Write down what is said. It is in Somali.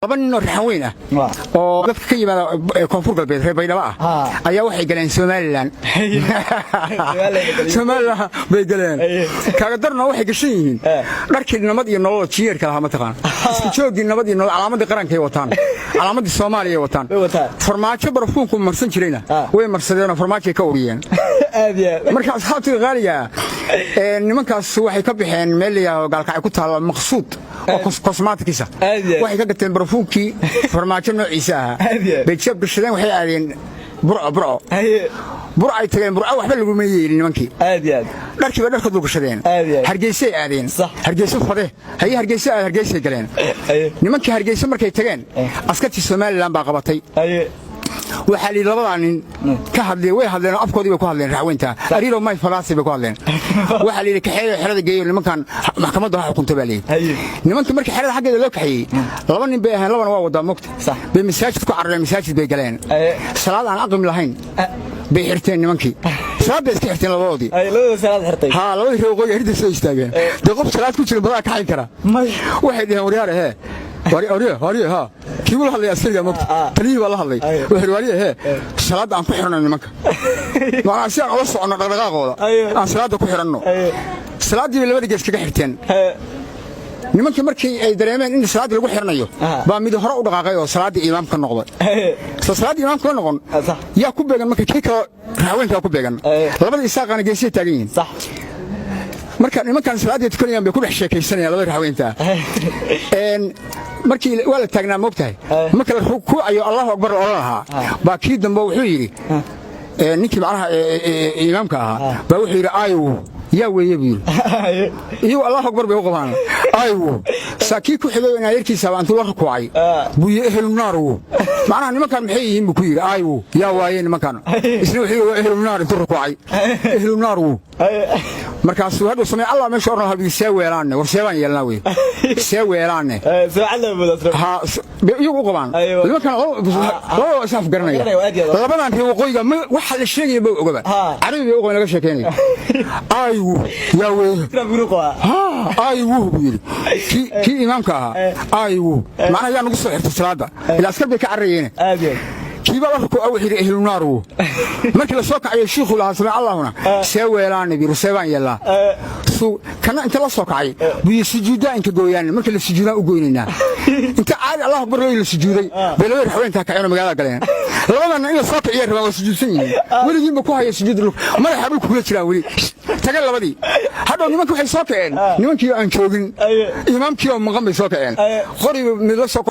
Laba nin oo raxan weyn ah oo dadka ka yimaada Koonfur Galbeed, reer Baydhabo ah, ayaa waxay galeen Somaliland. Somaliland bay galeen. Kaaga darna, waxay gashan yihiin dharkii Nabad iyo Nolol, jiyeerka lahaa, mataqaan, isku joogii Nabad iyo Nolol. Calaamadii qarankay wataan, calaamadii Soomaaliya wataan. Farmaajo barfuunku marsan jirayna way marsadeenoo farmaajay ka uriyeen. Marka asxaabtii qaaliga, nimankaas waxay ka baxeen meel la yidhaahdo Gaalkacay ku taalla, Maqsuud oo cosmetics-a. Waxay ka gateen barfuunkii Farmaajo noociisa ahaa bay jeeb gashadeen. Waxay aadeen Burco. Burco, Burcay tageen. Burco waxba laguma yeelin nimankii. Dharkii bay dharka dul gashadeen. Hargeysay aadeen. Hargeyso fade haye, Hargeysa aad, Hargeysay galeen nimankii. Hargeysa markay tageen, askartii Somaliland baa qabatay. Waxaa la yidhi labadaa nin ka hadlay. Way hadleen oo afkoodii bay ku hadleen, raxweynta, ariiro may falaasi bay ku hadleen. Waxaa la yidhi kaxeeyo, xerada geeyo nimankan, maxkamadda ha xukunta baa la yidhi. Nimankii markii xerada xaggeeda loo kaxeeyey, laba nin bay ahayn, labana waa wadaa mogta, bay masaajid ku carareen. Masaajid bay galeen. Salaad aan aqim lahayn bay xirteen nimankii. Salaad bay iska xirteen labadoodii. Haa, labadii reer waqooyi hirda soo istaageen. Dee qof salaad ku jira badaa kaxayn kara? Waxay dhaheen, "Waryaare, hee, warye, warye." Ha, kii buu la hadlay askariga mogta, taliyihii baa la hadlay. Wuxuu, "Warye, hee, salaadda aan ku xidhanno nimanka, macnaa si aan ula soconno dhaqdhaqaaqooda, aan salaadda ku xidhanno." Salaaddii bay labada gees kaga xirteen nimankii. Markii ay dareemeen in salaaddii lagu xiranayo, baa mid hore u dhaqaaqay oo salaaddii imaamka noqday. Soo salaaddii imaamka ka noqon, yaa ku beegan marka? Kii kaloo raxweynkaa ku beegan. Labada Isaaqana geesay taagan yihiin. Marka nimankan salaaddii tukanayaan bay ku dhex sheekaysanayaan labada raxweyntaa. Markii waa la taagnaa, moogtahay, marka la rukuucayo, "Allahu akbar" la odhan lahaa, baa kii dambe wuxuu yidhi, ninkii macnaha imaamka ahaa baa wuxuu yidhi, "Aywo, yaa weeye?" buu yidhi. Iyagu "Allahu akbar" bay u qabaan. Aywo, saa kii ku xigay in adeerkiisaba intuu la rukuucay buu yidhi, "Ehlu naar wo." Macnaha nimankan maxay yihiin buu ku yidhi. "Aywo, yaa waaye nimankan?" Isna wuxuu yidhi, "Waa ehlu naar." Intuu rukuucay, "Ehlu naar wo." Markaasuu hadhuu samey Allah meesha oran lahaa, "See weelaanne? War see baan yeelnaa wey? See weelaanne?" Ha, iyagu u qabaan nimankan labadaba is afgaranaya. Labadan reer waqooyiga waxa la sheegaya ma ogaba, Carabi bay u qabaan laga sheekeynaya. "Aywu, yaa weeye? Aywu," buu yidhi kii imaamka ahaa. "Aywu," macnaha yaa nagu soo xirtay salaadda? Ilaa askar bay ka cararayeene. Kiiba la rukuuca wuxuu yidhi, "Ehlu naar wo." Markii la soo kacayo, shiikhu lahaa sami Allahuna, "See weelaanne?" Buu, "See baan yeelnaa?" Kana inta la soo kacay buu yidhi, "Sujuuddaa inka gooyaan, marka la sujuudaan u goynaynaa." Inta caadi "Allahu akbar" loo la sujuuday bay labada raxweyntaa kaceen oo magaalada galeen. Labadana in la soo kiciya rabaan, waa sujuudsan yihiin. Weligiinba ku haya sujuud, madaxa dhulka kula jiraan weli. Taga labadii hadhow nimanki waxay soo kaceen nimankii aan joogin, imaamkii oo maqan bay soo kaceen. Qoriba mid la soo